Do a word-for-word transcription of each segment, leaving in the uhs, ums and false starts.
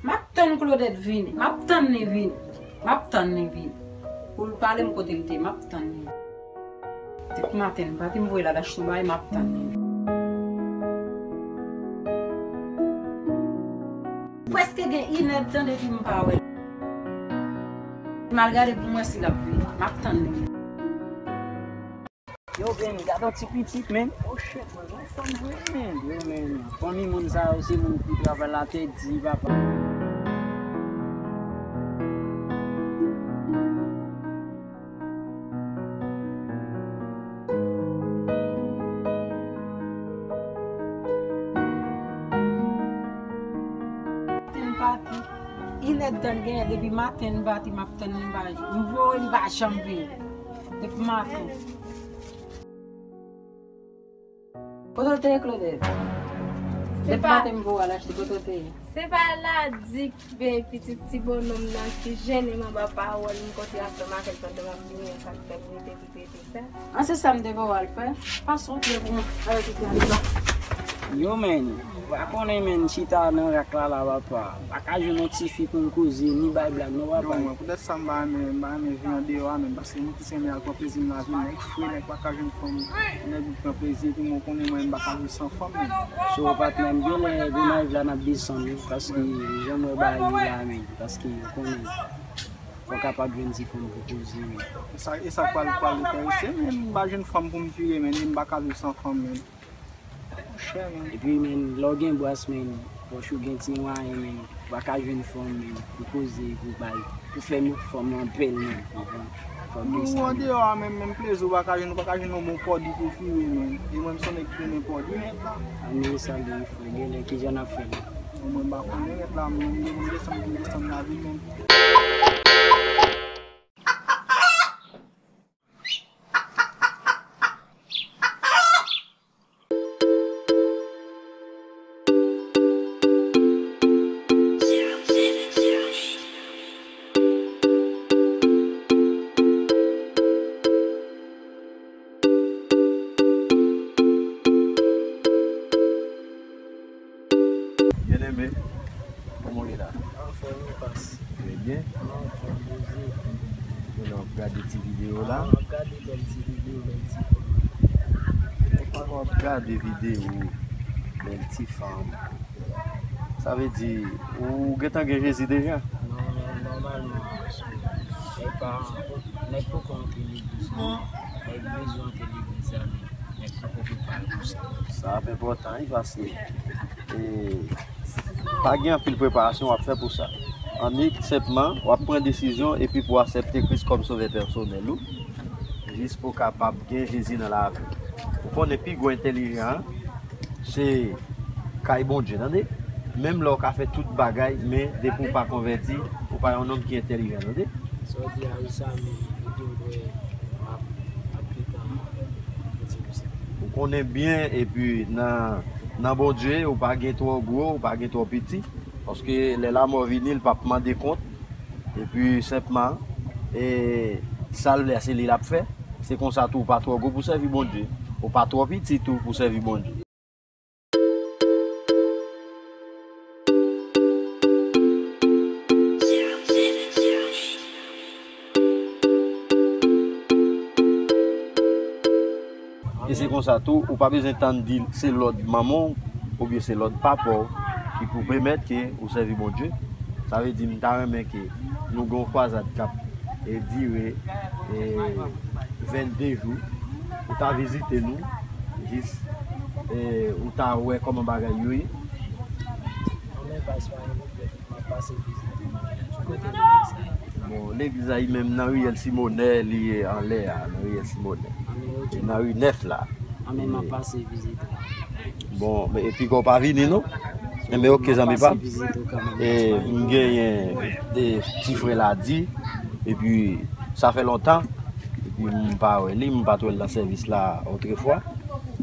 M ap tann Claudette vini. M ap tann li vini. M ap tann li vini. Pou l pale m kote l te, m ap tann li. Depi maten, m pati m voye l al achte yon bagay, m ap tann li. Prèske gen inèdtan depi m pa wè l. M al gade pou m wè si l ap vini. M ap tann li. Yo, men, gade yon ti pitit, men. Oh, shit, man, yon fanm vre, men. Yo, men, fanmi moun sa yo, se moun ki travay la tèt di, papa. Maten m pati. Inèdtan genyen depi maten m pati, m ap tann li, m pa, m voye li pa janm vini. Depi maten. Kote w te ye, Claudette? Se depi pa maten m voye w al achte, kote w te ye? Se pa Ladi, ben, pitit ti bonòm nan ki jennen m anba pawòl, m kontre ansanm avè l pandan m ap vini an, sa k fè m rete pou pete sa. An, se sa m te voye w al fè. Pase yon pye pou mwen, avèk yon pye anndan. Yo, men, pa konnen, men, chita nan rak la, la, papa. Pa ka jwenn yon tifi pou m koze, ni bay blag, non, papa. Yo, mwen, poutèt sa m pa renmen, m pa renmen vi andeyò a, men, paske m ki se nèg al pran plezi m lavi, nèg fre, nèg pa ka jwenn fanm, nèg pran plezi, epi mwen konnen mwen, m pa ka viv san fanm, men. So, patnè m, genlè, demen la, n ap desann, wi, paske jan m wè bagay yo la, men, paske, ou konnen, fò w kapab jwenn ti fanm pou koze, men. E sa, e sa k pral, pral enterese m, men, m pa jwenn fanm pou m vire, men, e m pa ka viv san fanm, men. Monchè, men. Epi, men, lè w gen bras, men, pòch ou gen ti mwayen, men, ou pa ka jwenn fanm, men, pou koze, pou bay, pou fè fanm nan bèl, men, ou konprann? Fò w desann. Nou andeyò a, men, menm plezi ou pa ka jwenn, ou pa ka jwenn yon bon pòdi pou vire, men. E mwen, m se yon nèg ki renmen pòdi, men. Ann nou salye frè, genlè, kijan n ap fè la? Mwen, m pa konnen, nèt la, mwen, m desann, m desann lavi, men. Byeneme, kòman w ye la? Anfòm, wi, pas. Trè byen. Anfòm, Bondye. Kounye a w ap gade ti videyo la? Wi, m ap gade bèl ti videyo, bèl ti fanm. Ou pa w ap gade videyo bèl ti fanm. Sa vle di, ou gentan gen Jezi deja? Non, nòmalman, paske nèg pa, nèg poko antre legliz, non. Nèg bezwen antre legliz la, men nèg poko prepare pou sa. Sa ap enpòtan, wi, paske, e, pa gen anpil preparasyon w ap fè pou sa. Annik, senpman, w ap pran desizyon epi pou w aksepte Kris kòm Sovè pèsonèl ou, jis pou w kapab gen Jezi nan lavi w. Ou konnen pi gwo entèlijan an, se kay Bondye, tande. Menm lè w ka fè tout bagay, men depi w pa konvèti, ou pa yon nonm ki entèlijan, tande. Sa w di a, wi, sa menm, epi m kwè m ap, m ap gentan fè ti kou sa. Ou konnen byen, epi nan, nan Bondye, ou pa gen twò gwo, ou pa gen twò piti, paske lè lamò vini, l p ap mande kont, epi senpman, e, sa l vle a, se li l ap fè. Se konsa tou, ou pa twò gwo pou sèvi Bondye, ou pa twò piti tou pou sèvi Bondye. E se konsa tou, ou pa bezwen tann di se lòd manman w oubyen se lòd papa w ki pou pèmèt ke ou sèvi Bondye. Sa vle di, m ta renmen ke nou gen yon kwazad k ap, e, dire, e, vennde jou. Ou ta vizite nou, jis, e, ou ta wè kòman bagay yo ye. Anmè, pas pa gen pwoblèm. M ap pase vizite. Ki kote legliz sa ye? Bon, legliz la, li menm nan riyèl Simonè, li ye anlè a, nan riyèl Simonè. Anmè, oke. Li nan ri nèf la. Anmè, m ap pase vizite. Bon, men, epi kò pa vini, non? Enben, oke, zanmi pa m. M ap pase vizite w kanmenm. E, m genyen de ti frè Ladi, epi sa fè lontan, epi m pa wè li, m pa t wè l nan sèvis la otrefwa.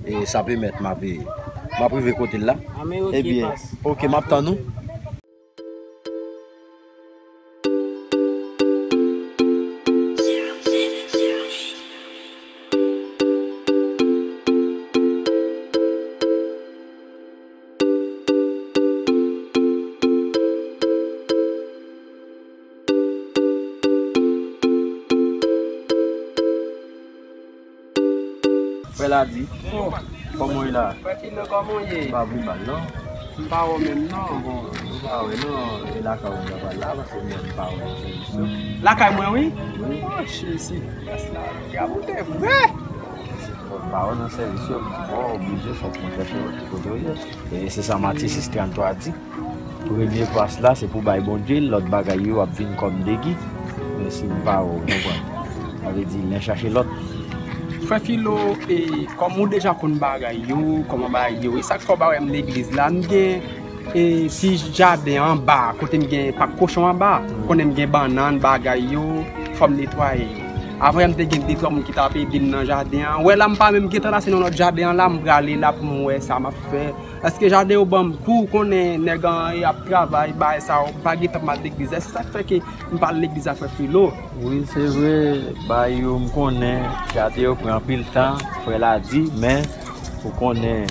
E sa pèmèt m ap, m ap rive kote l la. Anmè, oke, pas. Ebyen, oke, m ap tann ou. Adi, kòman w ye la? Frè Filo, kòman w ye? M pa vle mal non. M pa wè w menm non. Bon, m pa wè non, e lakay ou m ta pral la, paske mwen m pa wè nan sèvis yo. Lakay mwen, wi? Wi. Oh, Jezi, gras la, gras ou te vre! Bon, m pa wè nan sèvis yo, m di, bon, oblije, fòk mwen chèche yon ti kote w ye. E se sa Matisis trannntwa di. Premye plas la, se pou bay Bondye, lòt bagay yo ap vin kòm degi. Men si m pa wè w, konprann. Sa vle di, len chache lòt. Frè Filo, e, kòm ou deja konn bagay yo, kòman bagay yo, e sa k fè w pa wè m legliz la, m gen, e, ti jaden anba, kote m gen pak kochon anba, konnen m gen bannann, bagay yo, fò m netwaye yo. Avan yè m te gen de twa moun ki t ap ede m nan jaden an. Wè la m pa menm gentan la, se nan lòt jaden an la, m prale la pou m wè sa m ap fè. Èske jaden yo ban m kou, ou konnen nèg an e ap travay, bagay sa yo, m pa gen tan pou m al legliz. Èske sa k fè ke m pa al legliz a frè Filo? Wi, se vre, bagay yo m konnen, jaden yo pran anpil tan, frè la di, men ou konnen,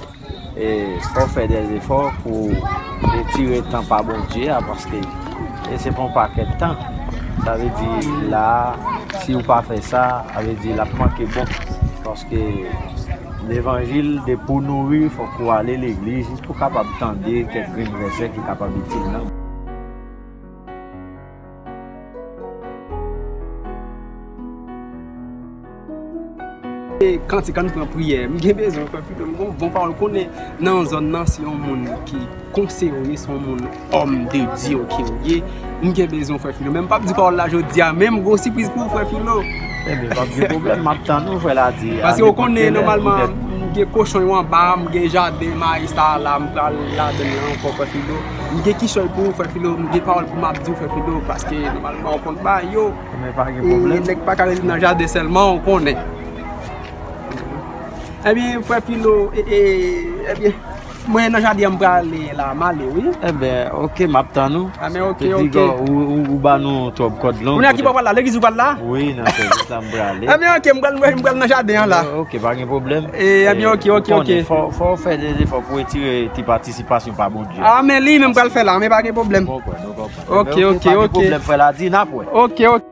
e, fò w fè dèzefò pou w retire tan pa Bondye a, paske e se pa yon pakèt tan. Sa vle di, la, si w pa fè sa, sa vle di, l ap manke bon. Paske levanjil, depi w nouri, fòk ou ale legliz, jis pou w kapab tande kèk grenn vèsè ki kapab itil nan. E kantik, ann pran priyè. M gen bezwen frè Filo, m gon bon pawòl, konnen nan zòn nan, se yon moun ki konserve, se yon moun òm de Dye ke w ye. M gen bezwen frè Filo. Men m p ap di pawòl la jodi a, men m gon sipriz pou ou frè Filo. Ebyen, p ap gen pwoblèm, m ap tann ou, frè la di. Paske ou konnen, nòmalman, m gen kochon yo anba, m gen jaden mayi sa la, m pral ladann nan ankò, frè Filo. M gen kichòy pou ou, frè Filo, m gen pawòl pou m ap di w, frè Filo, paske nòmalman, ou konn bagay yo. Men pa gen pwoblèm. E, nèg pa ka rete nan jaden sèlman, ou konnen. Ebyen, frè Filo, e, e, ebyen, mwen nan jaden an m prale la, m ale, wi. Ebyen, oke, m ap tann ou. A, men oke, oke. Ou, ou, ou ba nou twòp kòd long. Kounye a ki bò w pral la, legliz ou pral la? Wi, nan sèvis la m prale. Ebyen, oke, m pral, m pral nan jaden an la. Oke, pa gen pwoblèm. E, ebyen, oke, oke, oke. Fò, fò w fè de efò pou w retire ti patisipasyon pa Bondye. A, men li menm pral fè la, men pa gen pwoblèm. Nou konprann, nou konprann. Oke, oke, oke. Pa gen pwoblèm, frè la di, n ap wè. Oke, oke.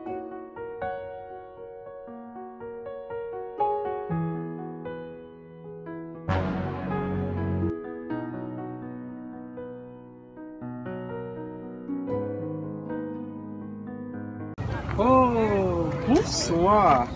Oh, bonswa.